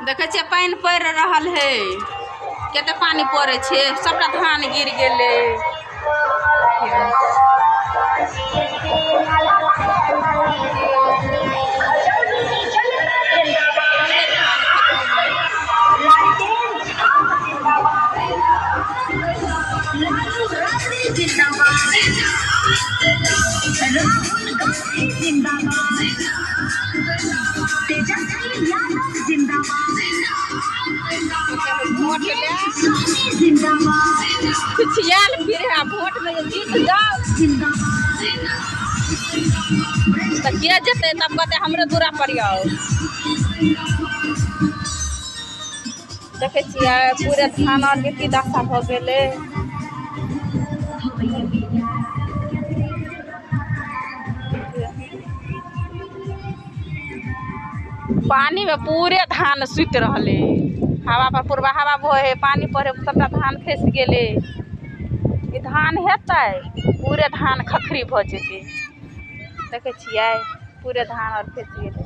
देखै छियै पानि पड़ि रहल है, कते पानि पड़ै छै, सबटा धान गिर गेलै। राहुल गांधी जिंदाबाद, तेजस्वी यादव जिंदाबाद, वोट ले स्वामी जिंदाबाद, खुशियाल फिर है वोट में जे जीत जाओ जिंदाबाद। तऽ के जेतै, तब कहतै हमरे दूरा पर आउ। देखै छियै पूरे धान आरके की दशा भऽ गेलै। पानी में पूरे धान सुति रहलै, हवा पर पूर्वा हवा बहे है, पानी पड़े सबटा धान खसि गेलै। ई धान हेतै पूरे धान खखरी भऽ जेतै। देखै छियै पूरे धान आर खसि गेलै।